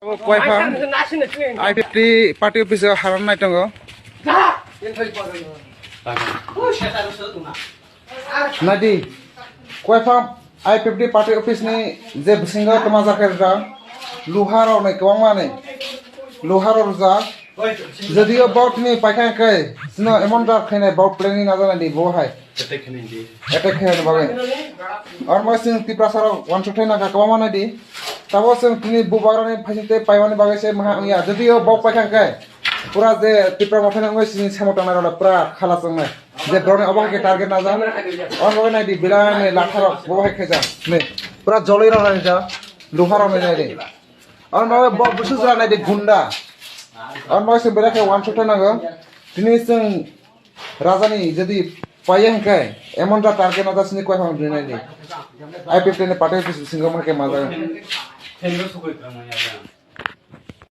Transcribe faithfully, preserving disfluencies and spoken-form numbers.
Kwaiphang I fifty party office o haran nai tongo. Nadi, Kwaiphang I fifty party office ni je bisingo toma jakhe rwjak, luha rok ni kwbangma ni luha rok rwjak. Jodio bot ni paikha khe sino emon jar khainai bot planning na janai di bo hai. Attack khainai bagwi. Ormo sing Tiprasa rok wansuk thai nangkha kwbangma nai di. Tabo sing tini bubagrani phaising tei paimani bagwi se maha wngya. Jodio bot paikha khe pura je Tipra mothani wngwi sini samo tangnai rok pura khalas wngnai. Je borokni obo hai khe target najak. Omo bagwi nai di, belai ni latha rok bo hai khe jak. Ni pura joloi rok nai jak. Luha rok nai di. Omo bagwi bo busu jora nai di gunda. Omo bagwi se belai khe wansuk thai nango. Tini chwng raja ni jodi paiya hinkhe emon ja target najak sini Kwaiphang ni nai di. I P F T ni party office bisingo ma khe majak.